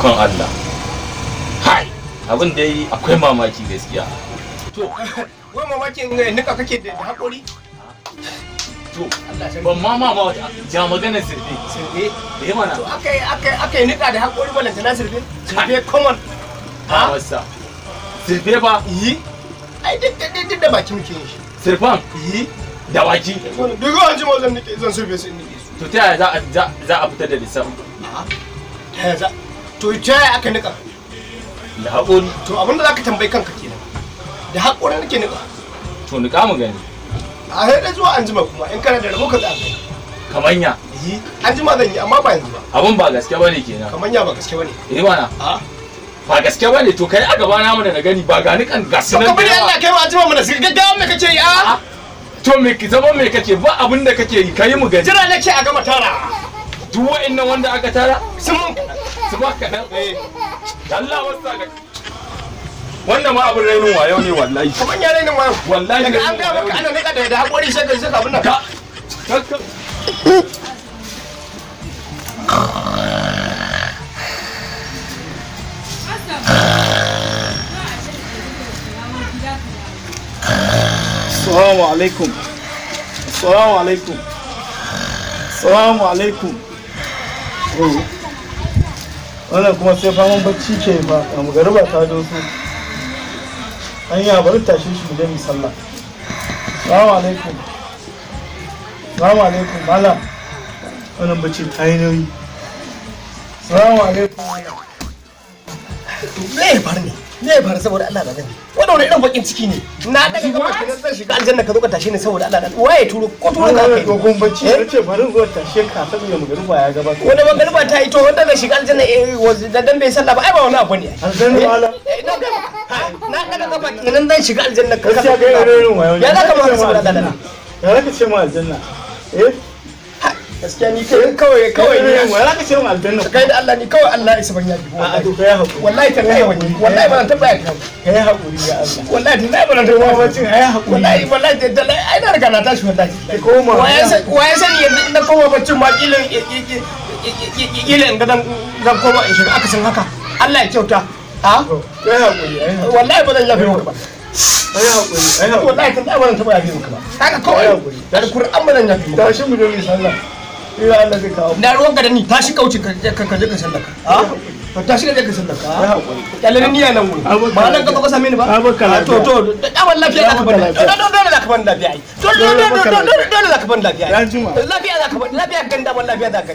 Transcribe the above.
Kon Allah. Hai, abin dai akwai mamaki gaskiya. To, wai mamakin nika kake da hakori? To, ban ma mama wata ja maganar sirfe. Sirfe? Eh mana. To akai nika da hakori balanta na sirfe? Sirfe common. Ha? Wasa. Sirfe ba? Yi. Ai duk da baki muke yin shi. Sirfan? Yi. Da baki. Duk an jima zan nike zan sirfe su in nike su. To ta yaya za a fitar da lissafin? Ta yaya za? To ta yaya aka nika? Da haƙori. To abinda za ka tambayi kanka kenan. Da haƙori nake nika. To nika mu gani. A sai zuwa an jima kuma in kana da rabo ka tsaya kai. Kamanya. Yi. An jima zan yi amma ba yanzu ba. Abun ba gaske bane kenan. Kamanya ba gaske bane. Eh mana. A ba gaske bane to kai a gaba na mana na gani ba gani kan gasu nan. To ka bari Allah kai ma an jima mana sai gaggawa me kake yi a? To me ki zama me kake ba abun da kake yi kai mu gani. Jira nake a gama tara. Duk wa'annan wanda aka tara sun mun su ba kaɗan. Eh. Allah wasa ka. Wannan ma abin rainin wayo ne wallahi. Kaman ya rainin wayo. Wallahi daga an ga maka ana nika da hakori sai ka saka abin nan. Ka. Assalamu alaikum. Assalamu alaikum. Assalamu alaikum. Wannan kuma sai faman bacci ke ba, a magariba ta doso. Anya bari tashi shi mu je mu sallah. Assalamu alaikum. Assalamu alaikum malam. Wannan bacci ta yi nauyi. Assalamu alaikum malam. Me ya faru ne? Me ya faru saboda Allah da gani? Wannan wani irin bakin ciki ne. Na daga gaba kenan zan shiga aljanna ka zo ka tashe ni saboda Allah da waye turo ko turo ka kai. Dogon bacci nace bari zo tashe ka saboda magariba ya gabata. Wani magariba ta yi to wanda zai shiga aljanna eh dan bai sallah ba ai ba wani abu ne. Aljanna malam. Na daga gaba kenan zan shiga aljanna ka. Gaskiya kai irin wayo. Ya zaka ma saboda Allah. Ya zaka ce mu aljanna? Eh? Gaskiya ni kai kawai kawai ne ya zaka ce mu aljanna? Kai da Allah ni kawai Allah isa ban yaji. A to kai hakuri. Wallahi tallahi wallahi ban taba yaki. Kai hakuri ya Allah. Wallahi tallahi ban taba bacin ai hakuri. Wallahi wallahi tallahi ai na riga na tashi wallahi. Ki koma. Waye sani yanzu in na koma bacin ma kila kila in ga zan koma in shiga akasin haka. Allah ya kyauta. A? Kai hakuri ai. Wallahi ba zan yafe maka ba. Ai hakuri ai hakuri. Wallahi tallahi ban taba yafe maka ba. Haka kawai. Alkur'an ba zan yafe maka. Tashi mu je mu sallah. Ina Allah zai kawo. Na ruwan ka da ni tashi kauce ka je ka sallaka. A? To tashi ka je ka sallaka. Ai hakuri. Kyale ni nan gurin. Ba nan ka zo ka same ni ba. To to da lafiya zaka bani. Dole zaka bani lafiya ai. Dole dole dole zaka bani lafiya. Lafiya zaka bani lafiya kan da lafiya zaka.